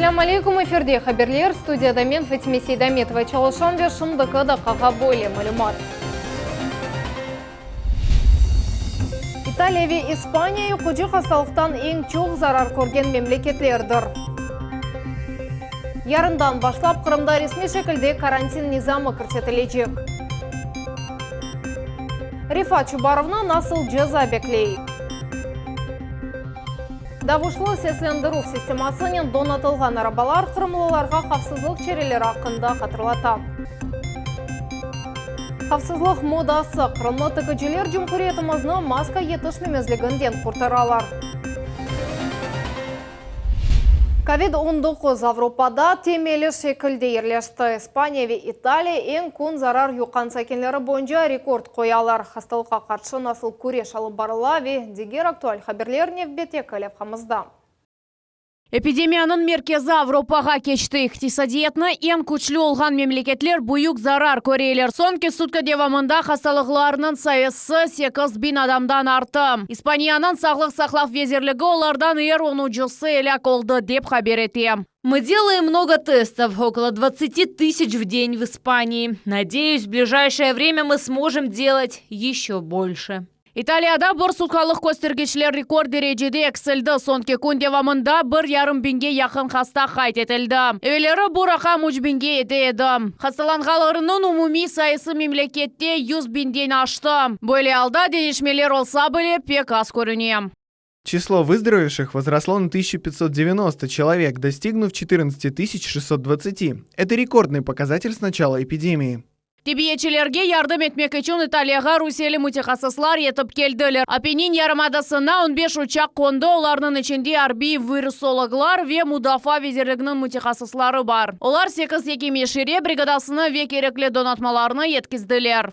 Esselâm aleykum, efirde haberler, studiyada men Fatime Seydametova çalışam ve şimdiki daqqağa böyle malümat. İtaliya ve İspaniya yuqucı hastalıqtan eñ çoq zarar körgen memleketlerdir. Yarından başlap Qırımda resmiy şekilde karantin nizamı kirsetilecek. Refat Çubarovnı nasıl ceza bekley? Davuşlı seslendirüv sistemasınen donatılğan arabalar qırımlılarğa havfsızlıq çareleri aqqında hatırlata. Havfsızlıq modası, qırımlı tikiciler cumhuriyetimizni maska yetişmemezliginden qurtaralar. Kovid 19 Avropada temeli şekilde yerleşti. İspaniya ve İtaliya eñ kün zarar yuqqan sakinleri boyunca rekord qoyalar. Hastalıqqa qarşı nasıl küreş alıp barıla ve diger aktual haberler nevbetteki levhamızda. Epidemiyanıñ merkezi Avropağa keçti. İqtisadiyatnı eñ küçlü olğan memleketler büyük zarar köreler. Soñki sutka devamında hastalıqlarnıñ sayısı 8000 adamdan arttı. İspaniyanıñ Sağlıq saqlav vezirligi olardan er onuncısı elâk oldı, dep haber ete. Мы делаем много тестов, около 20 тысяч в день в Испании. Надеюсь, в ближайшее время мы сможем делать еще больше. İtaliyada bir sutkalıq köstergiçler rekord derecede eksildi. Soñki kün devamında bir yarım biñge yaqın hasta qayd etildi. Evelleri bu raqam 3 biñge yete edi. Hastalanğanlarnıñ umumiy sayısı memlekette 100 biñden aştı. Böyle alda deñişmeler olsa bile pek az körüne. Число выздоровевших возросло на 1590 человек, достигнув 14 620. Это рекордный показатель с начала эпидемии. Tibbiyetçilerge yardım etmek içün İtaliyağa rusiyeli mütehassıslar yetip keldiler. Apennin yarımadasına 15 uçaq qondı, olarnıñ içinde arbiy virusologlar ve mudafaa vezirliginiñ mütehassısları bar. Olar 8 ekim-emşire brigadasını ve kerekli donatmalarnı yetkizdiler.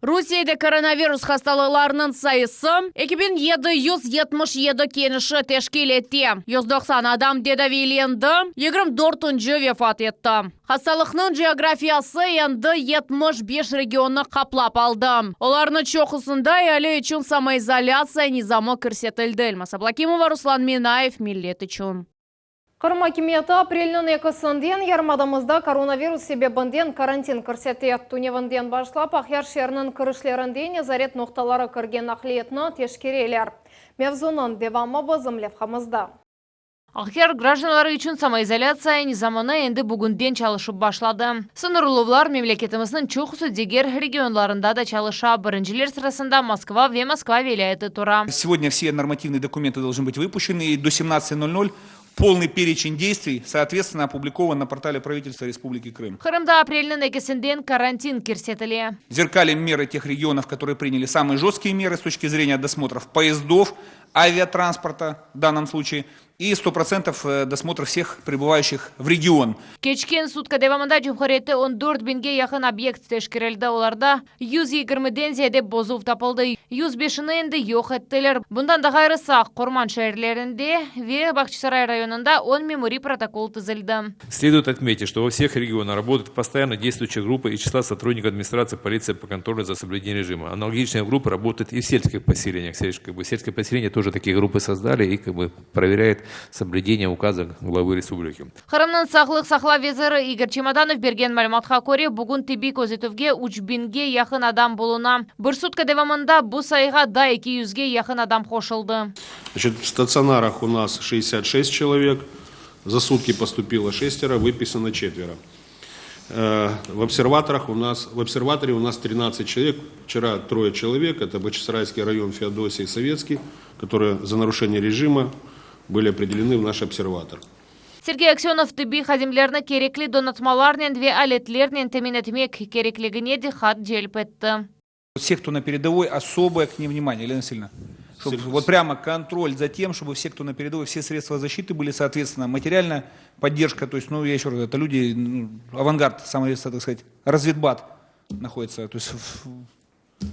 Rusiyede koronavirus hastalıqlarınıñ sayısı 2777 kişi teşkil etti. 190 adam tedaviylendi, 24 vefat etti. Hastalıqnıñ coğrafiyası endi 75 regionnı qaplap aldı. Olarnıñ çoqusında eali içün samoizolâtsiya nizamı kirsetildi. Elmaz Ablakimova, Ruslan Minayev, Millet içün. Qırım akimiyeti aprelniñ ekisinden yarımadamızda koronavirus sebebinden karantin kirsetti. Tünevinden başlap Aqyar şeeriniñ kirişlerinde nezaret noqtaları kirgen naqliyatnı teşkereler. Mevzunıñ devamı bizim levhamızda. Aqyar grajdanları içün samoizolâtsiya nizamını endi bugünden çalışıp başladı. Sıñırlavlar memleketimizniñ çoqusı diger regionlarında da çalışa. Birinciler sırasında Moskva ve Moskva vilâyeti tura. Сегодня все нормативные документы должны быть выпущены, и до 17.00 полный перечень действий, соответственно, опубликован на портале правительства Республики Крым. Qırımda aprelniñ ekisinden karantin kirsetile. Зеркалим меры тех регионов, которые приняли самые жесткие меры с точки зрения досмотров поездов, авиатранспорта в данном случае, и 100% досмотр всех прибывающих в регион. Keçken sutka devamında cumhuriyette 14 biñge yaqın obyekt teşkerildi. Olarda 120-den ziyade bozuv tapıldı. 105-ini endi yoq ettiler. Bundan da ğayrı Saq, Qurman şeerlerinde ve Bağçasaray rayonında 10 memuriy protokol tizildi. Следует отметить, что во всех регионах работают постоянно действующие группы из числа сотрудников администрации полиции по контролю за соблюдением режима. Аналогичные группы работают и в сельских поселениях. Как бы, сельское поселение тоже такие группы создали и как бы, проверяет соблюдение указа главы республики. Qırımnıñ sağlıq saqlav veziri İgor Çemodanov bergen malümatqa köre, bugün tibbiy közetüvge 3000-ge yaqın adam buluna. Bir sutka devamında bu sayığa daa 200-ge yaqın adam qoşuldı. Значит, в стационарах у нас 66 человек, за сутки поступило шестеро, выписано четверо. В обсерваторе у нас 13 человек, вчера трое человек, это Бахчисарайский район, Феодосия и Советский, которые за нарушение режима были определены в наш обсерватор. Sergey Aksenov tibbiy hadimlerni kerekli donatmalarnen ve aletlernen temin etmek kerekligine diqqat celp etti. Все, кто на передовой, особое к ним внимание, Елена Васильевна. Чтобы вот прямо контроль за тем, чтобы все, кто на передовой, все средства защиты были, соответственно, материальная поддержка, то есть, ну, я еще раз, это люди, ну, авангард, самый, так сказать, разведбат находится, то есть.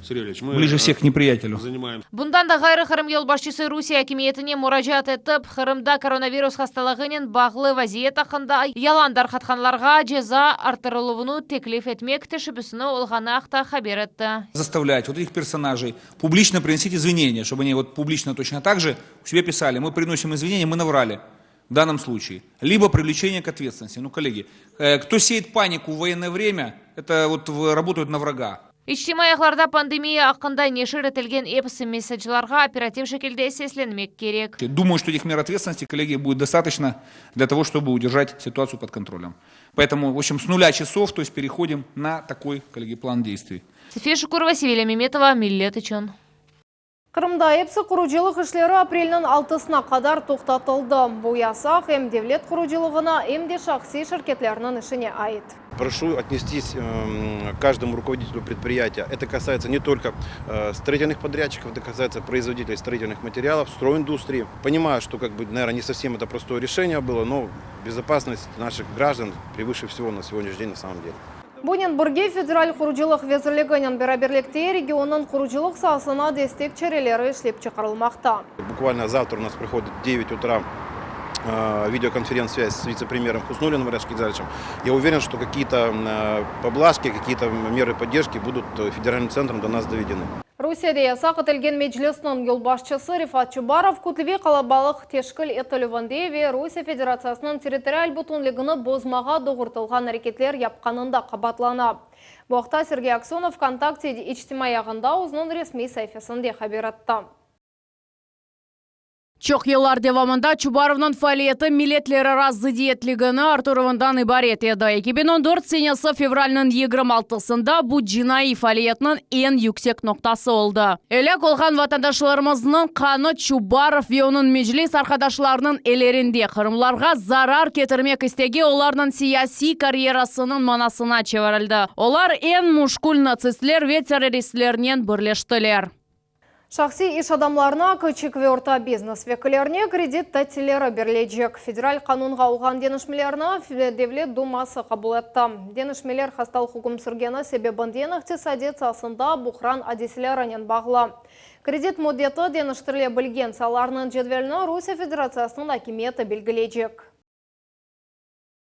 Сергей Ильич, мы Ближе всех к неприятелю. занимаемся Bundan da ğayrı, Qırım yolbaşçısı Rusiye akimiyetine muracaat etip, Qırımda koronavirus hastalığınen bağlı vaziyet aqqında yalan tarqatqanlarğa ceza arttırıluvını teklif etmek teşebbüsini olğanı aqta haber etti. Заставлять вот этих персонажей публично приносить извинения, чтобы они вот публично точно так же у себя писали, мы приносим извинения, мы наврали в данном случае. Либо привлечение к ответственности. Ну, коллеги, э, кто сеет панику в военное время, это вот в- работают на врага. İçtimaiy ağlarda pandemiya aqqında neşir etilgen episi mesaclarğa operativ şekilde seslenmek kerek. Думаю, что этих мер ответственности, коллеги, будет достаточно для того, чтобы удержать ситуацию под контролем. Поэтому, в общем, с нуля часов, то есть переходим на такой, коллеги, план действий. София Шукурова, Севиля Меметова, Millet içün. Qırımda episi qurucılıq işleri aprelniñ altısına qadar toqtatıldı. Bu yasaq em devlet qurucılığına, em de şahsiy şirketlerniñ işine ait. Прошу отнестись эм, к каждому руководителю предприятия. Это касается не только э, строительных подрядчиков, это касается производителей строительных материалов, стройиндустрии. Понимаю, что, как бы, наверное, не совсем это простое решение было, но безопасность наших граждан превыше всего на сегодняшний день на самом деле. Bunen birge Federal qurucılıq vezirliginen beraberlikte regionnıñ qurucılıq saasına destek çareleri işlep çıqarılmaqta. Буквально завтра у нас проходит в 9 утра э, видеоконференц-связь с вице-премьером Хуснуллиным Марат Шакирзяновичем. Я уверен, что какие-то э, поблажки, какие-то меры поддержки будут э, федеральным центром до нас доведены. Rusiyede yasaq etilgen Meclisniñ yolbaşçısı Refat Çubarov kütleviy qalabalıq teşkil etilüvinde ve Rusiye Federatsiyasınıñ territorial bütünligini bozmağa doğrultılğan areketler yapqanında qabaatlana. Bu aqta Sergey Aksönov VKontakte içtimaiy ağında özüniñ resmiy saifesinde haber etti. Çoq yıllar devamında Çubarovnıñ faaliyeti milletlerara zıddiyetligini arttıruvından ibaret edi. 2014 senesi fevralniñ 26-sında bu cinaiy faaliyetniñ eñ yüksek noqtası oldı. Elâk olğan vatandaşlarımıznıñ qanı Çubarov ve onıñ Meclis arqadaşlarınıñ ellerinde qırımlarğa zarar ketirmek istegi olarnıñ siyasiy karyerasınıñ manasına çevirildi. Olar eñ müşkül natsistler ve terroristlernen birleştiler. Şahsiy iş adamlarına küçük ve orta biznes vekillerine kredit tatilleri berilecek. Federal qanunğa olğan deñişmelerni Devlet Duması qabul etti. Deñişmeler hastalıq üküm sürgeni sebebinden iqtisadiyat saasında buhran adiselerinen bağlı. Kredit müddeti deñiştirile bilgen saalarnıñ cedvelini Rusiye Federatsiyasınıñ akimiyeti belgileycek.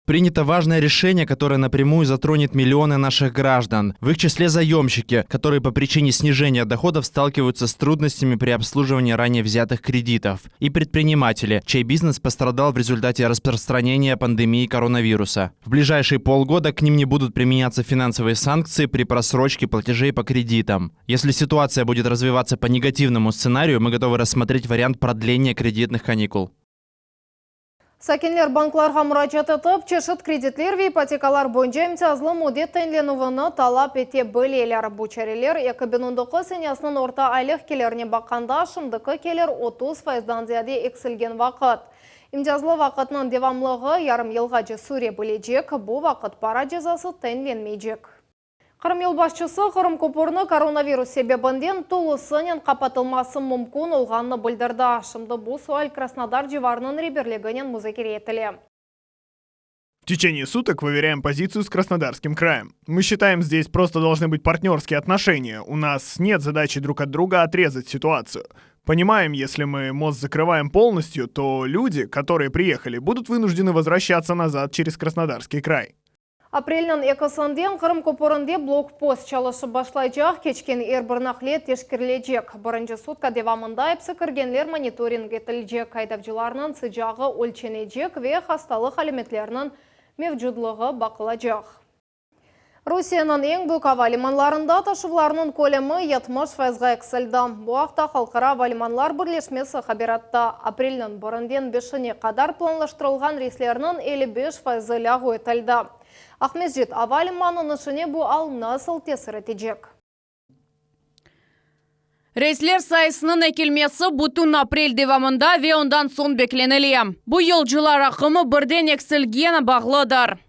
Принято важное решение, которое напрямую затронет миллионы наших граждан. В их числе заемщики, которые по причине снижения доходов сталкиваются с трудностями при обслуживании ранее взятых кредитов. И предприниматели, чей бизнес пострадал в результате распространения пандемии коронавируса. В ближайшие полгода к ним не будут применяться финансовые санкции при просрочке платежей по кредитам. Если ситуация будет развиваться по негативному сценарию, мы готовы рассмотреть вариант продления кредитных каникул. Sakinler banklarğa muracaat etip, çeşit kreditler ve ipotekalar boyunca imtiyazlı müddet tayinlenüvini talap ete bileler. Bu çareler 2019 senesiniñ orta aylıq kelirine baqqanda şimdiki kelir 30 faizden ziyade eksilgen vaqıt. İmtiyazlı vaqıtnıñ devamlığı yarım yılğace süre bilecek, bu vaqıt para cezası tayinlenmeycek. Qırım yolbaşçısı Qırım köpürini koronavirus sebebinden tolusınen qapatılması mümkün olğanını bildirdi. Şimdi bu sual Krasnodar civarınıñ reberliginen muzakere etile. В течение суток выверяем позицию с Краснодарским краем. Мы считаем, здесь просто должны быть партнерские отношения. У нас нет задачи друг от друга отрезать ситуацию. Понимаем, если мы мост закрываем полностью, то люди, которые приехали, будут вынуждены возвращаться назад через Краснодарский край. Aprelniñ ekisinden Qırım köpürinde blokpost çalışıp başlaycaq, keçken er bir naqliye teşkerilecek. Birinci sutka devamında episi kirgenler monitoring etilecek, aydavcılarnıñ sıcağı ölçenecek ve hastalıq alâmetleriniñ mevcutlığı baqılacaq. Rusiyeniñ eñ büyük ava limanlarında taşuvlarnıñ kölemi 70 faizge eksildi. Bu aqta Halqara ava limanlar birleşmesi haber etti. Aprelniñ birinden beşine qadar planlaştırılğan reyslerniñ 55 faizi lâğu etildi. Aqmescit ava limanınıñ işine bu al nasıl tesir etecek? Reysler sayısınıñ eksilmesi bütün aprel devamında ve ondan soñ beklenile. Bu yolcular aqımı birden eksilgeninen bağlıdır.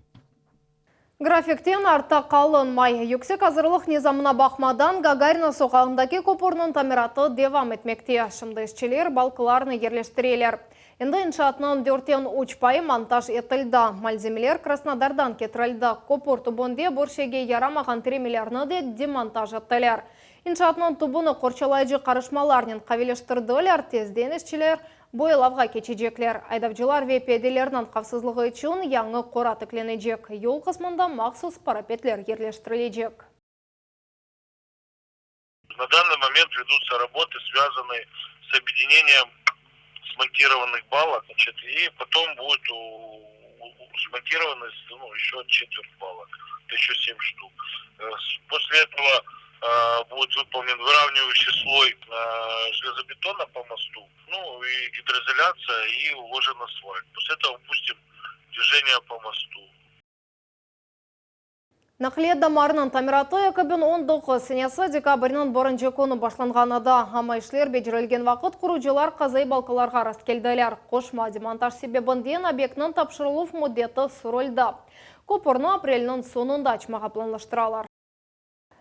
Grafikten artta qalınmay. Yüksek azırlıq nizamına baqmadan, Gagarina soqağındaki köpürniñ tamiratı devam etmekte. Şimdi işçiler balkılarnı yerleştireler. Endi inşaatnıñ dörtten üç payı montaj etildi. Malzemeler Krasnodardan ketirildi. Köpür tübünde bir şeyge yaramağan tiremelerni de demontaj ettiler. İnşaatnıñ tübüni qorçalayıcı qarışmalarnen qavileştirdiler, tezden işçiler Boyalavğa keçecekler. Aydavcılar ve piyadelerniñ havfsızlığı içün yañı qora tiklenecek, yol qısmında mahsus parapetler yerleştirilecek. Na данный момент ведутся работы, связанные с объединением смонтированных балок, значит, и потом будет смонтированы, ну, еще четверть балок, это еще 7 штук. После этого будет выполнен выравнивающий слой железобетона по мосту, ну и гидроизоляция, и уложен асфальт. После этого пустим движение по мосту. Naqliyat damarınıñ tamiratı 2019 senesi dekabrniñ birinci künü başlanğan edi. Amma işler becerilgen vaqıt qurucılar qazaiy balkalarğa rastkeldiler. Qoşma demontaj sebebinden obyektniñ tapşırıluv müddeti sürüldi. Köpürni aprelniñ soñunda açmağa planlaştıralar.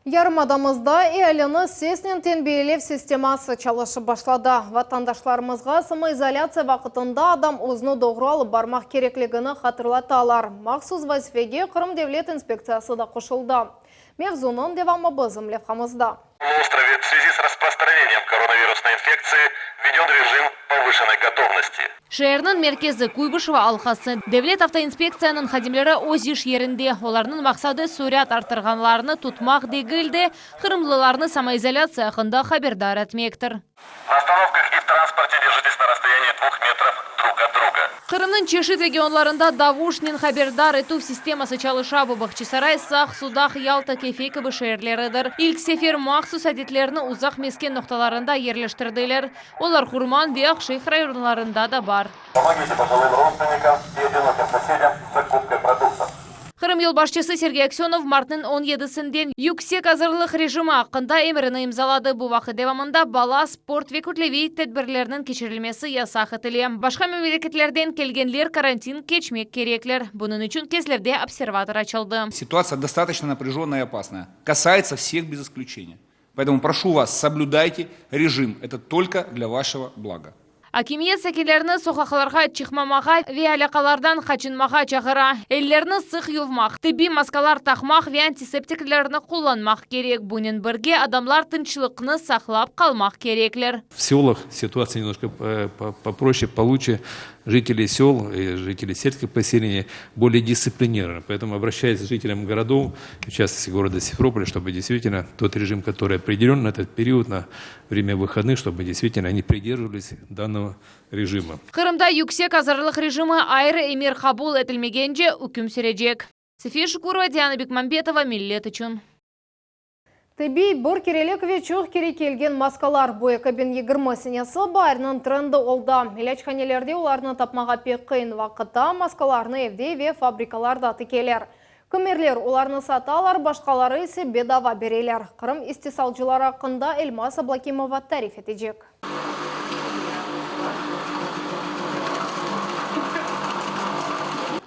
Yarımadamızda ealini sesnen tenbiyelev sisteması çalışıp başladı. Vatandaşlarımızğa samoizolâtsiya vaqıtında adam özüni doğru alıp barmaq kerekligini hatırlatalar. Mahsus vazifege Qırım devlet inspektsiyası da qoşuldı. Mevzunıñ devamı bizim levhamızda. Полуострове в связи с распространением koronavirusной инфекции введен режим повышенной готовности. Şeerniñ merkezi, Kuybışeva alqası. Devlet avtoinspektsiyanıñ hadimleri öz iş yerinde. Olarnıñ maqsadı, sürat arttırğanlarnı tutmaq degil de, qırımlılarnı samoizolâtsiya aqqında haberdar etmektir. Na ostanovkah i v transporte держитесь na rasstoyanии dvuh metrov drug ot druga. Qırımnıñ çeşit regionlarında davuşnen haberdar etüv sisteması çalışa, bu Bağçasaray, Saq, Sudaq, Yalta, Kefe kibi şeerleridir. İlk sefer mahsus adetlerni uzaq mesken noqtalarında yerleştirdiler. Olar Qurman ve Aqşeyh rayonlarında da bar. Pomogite poжилым rodstvennikam i odinokim sosedâm s zakupkoy produktov. Qırım yolbaşçısı Sergey Aksönov martnıñ on yedisinden yüksek azırlıq rejimi aqqında emrini imzaladı. Bu vaqıt devamında bala, sport ve kütleviy tedbirlerniñ keçirilmesi yasaq etile. Başqa memleketlerden kelgenler karantin keçmek kerekler. Bunıñ içün Kezlevde observator açıldı. Situatsiya dostatoçno naprяженная и опасная, касается всех без исключения. Поэтому прошу вас, соблюдайте режим, это только для вашего блага. Akimiyet sakinlerni soqaqlarğa çıqmamağa ve alâqalardan qaçınmağa çağıra. Ellerni sıq yuvmaq, tibbiy maskalar taqmaq ve antiseptiklerni qullanmaq kerek. Bunen birge, adamlar tınçlıqnı saqlap qalmaq kerekler. V selах ситуация немножко попроще, получше. Жители сел и жители сельских поселений более дисциплинированы. Поэтому обращаюсь к жителям городов, в частности города Симферополя, чтобы действительно тот режим, который определен на этот период, на время выходных, чтобы действительно они придерживались данного режима. Qırımda yüksek azırlıq rejimi ayrı emir qabul etilmegence üküm sürecek. Safiye Şukurova, Diana Bekmambetova, Millet içün. Tibbiy bir kerelik ve çoq kere kiyilgen maskalar bu 2020 senesi baarniñ trendi oldı. İlâchanelerde olarnı tapmağa pek qıyın vaqıtta maskalarnı evde ve fabrikalarda tikeler. Kimerler olarnı satalar, başqaları ise bedava bereler. Qırım istisalcıları aqqında Elmaz Ablâkimova tarif etecek.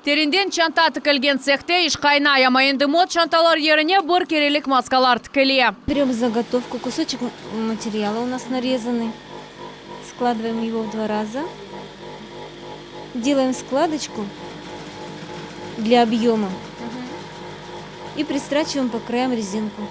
Terinden çanta tikilgen tsehte iş qaynay, amma endi mot çantalar yerine bir kerelik maskalar tikile. Берем заготовку, кусочек материала у нас нарезанный, складываем его в два раза, делаем складочку для объема и пристрачиваем по краям резинку.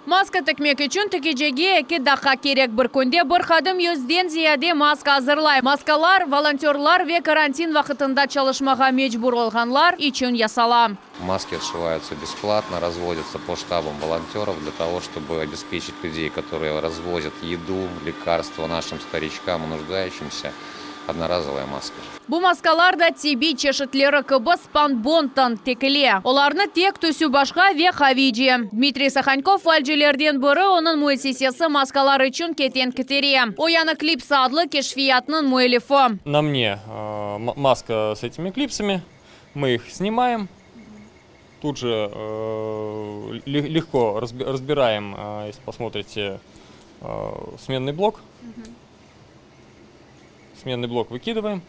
Maska tikmek içün tikicige eki daqqa kerek. Bir künde bir hadim yüzden ziyade maska azırlay. Maskalar volontörlar ve karantin vaqıtında çalışmağa mecbur olğanlar içün yasala. Маски отшиваются бесплатно, развозятся по штабам волонтеров для того, чтобы обеспечить людей, которые развозят еду, лекарства нашим старичкам и нуждающимся, одноразовые маски. Bu maskalar da tibbiy çeşitleri kibi spanbondtan tikile. Olarnı tek tüsü başqa ve qaviyce. Dmitriy Sahankov faalcilerden biri, onıñ müessisesi maskalar içün keten ketere. O yañı klipsa adlı keşfiyatnıñ müellifi. Na mne maska s этими klipsami. Мы их снимаем. Тут же легко разбираем, если посмотрите, сменный блок. Сменный блок выкидываем.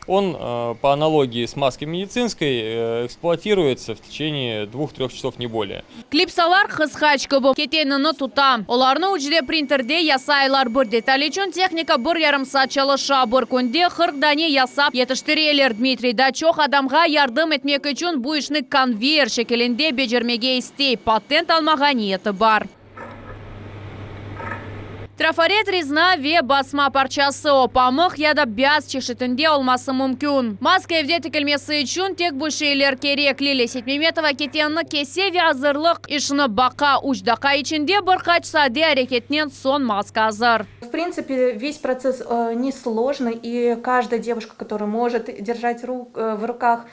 Он, по аналогии с маской медицинской, эксплуатируется в течение двух-трех часов, не более. Klipsalar qısqaç kibi ketenini tuta. Olarnı üç D printerde yasaylar. Bir detal içün tehnika bir yarım saat çalışa. Bir künde 40 dane yasap yetiştireler. Dmitriy daa çoq adamğa yardım etmek içün bu işni konveyer şekilinde becermege istey. Patent almağa niyeti bar. Trafaret, rezina ve basma parçası, o pamıq ya da bâz çeşitinde olması mümkün. Maska evde tikilmesi içün tek bu şeyler kerek. Lilâ Seytmemetova ketenni kese ve azırlıq işini baqa. Üç daqqa içinde bir qaç sade areketnen soñ maska azır. В принципе, весь процесс несложный, и каждая девушка, которая может держать в руках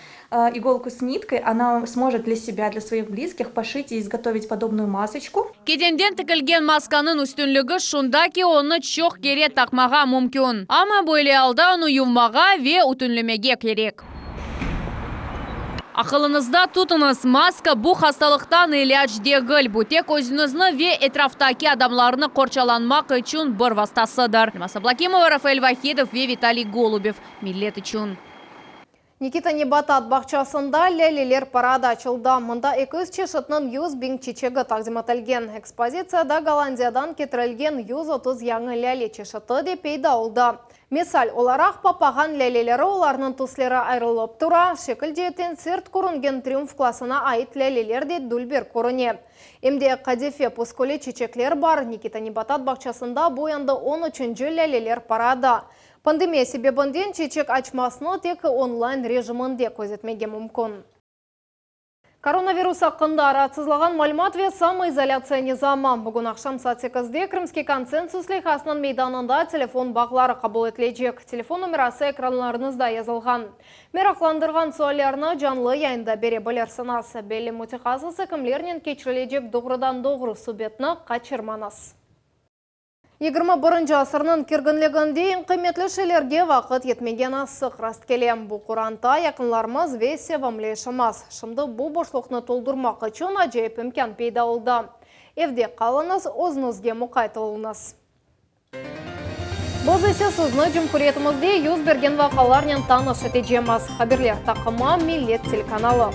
иголку с ниткой, она сможет для себя, для своих близких пошить и изготовить подобную масочку. Ketenden tikilgen maskanıñ üstünligi şunda ki, onı çoq kere taqmağa mümkün. Amma böyle alda onı yuvmağa ve ütünlemege kerek. Aqılıñızda tutuñız, maska bu hastalıqtan ilâc degil, bu tek özüñizni ve etraftaki adamlarnı qorçalanmaq içün bir vastasıdır. Elmaz Ablâkimova, Rafael Vahidov ve Vitaliy Golubev. Millet içün. Nikita nebatat bağçasında lâleler paradı açıldı. Mında 200 çeşitniñ 100 biñ çiçegi taqdim etilgen. Ekspozitsiyada Gollandiyadan ketirilgen 130 yañı lâle çeşiti de peyda oldı. Misal olaraq papağan lâleleri olarnıñ tüsleri ayırılıp tura, şekil ceetten sert körüngen triumf klasına ait lâleler de dülber körüne. Em de qadife püsküli çiçekler bar. Nikita nebatat bağçasında bu endi 13. lâleler paradı. Pandemiya sebebinden çiçek açmasını tek onlayn rejiminde közetmege mümkün. Koronavirus aqqında raatsızlağan malümat ve samoizolâtsiya nizamı. Bugün aqşam saat 8-de Krımskiy konsensus leyhasınıñ meydanında telefon bağları qabul etilecek. Telefon numerası ekranlarıñızda yazılğan. Meraqlandırğan suallerni canlı yayında bere bilirsiñiz. Belli mütehassıs ekimlernen keçirilecek doğrudan-doğru subetni qaçırmañız. 21 asırnıñ kerginliginde eñ qıymetli şeylerge vaqıt yetmegeni sıq rastkele. Bu qoranta, yaqınlarımız ve sevimli eşimiz. Şimdi bu boşluqnı toldurmaq içün acayip imkân peyda oldı. Evde qalıñız, özüñizge muqayt oluñız. Biz ise sizni cumhuriyetimizde yüz bergen vaqialarnen tanış etecekmiz. Haberler taqımı Millet telekanalı.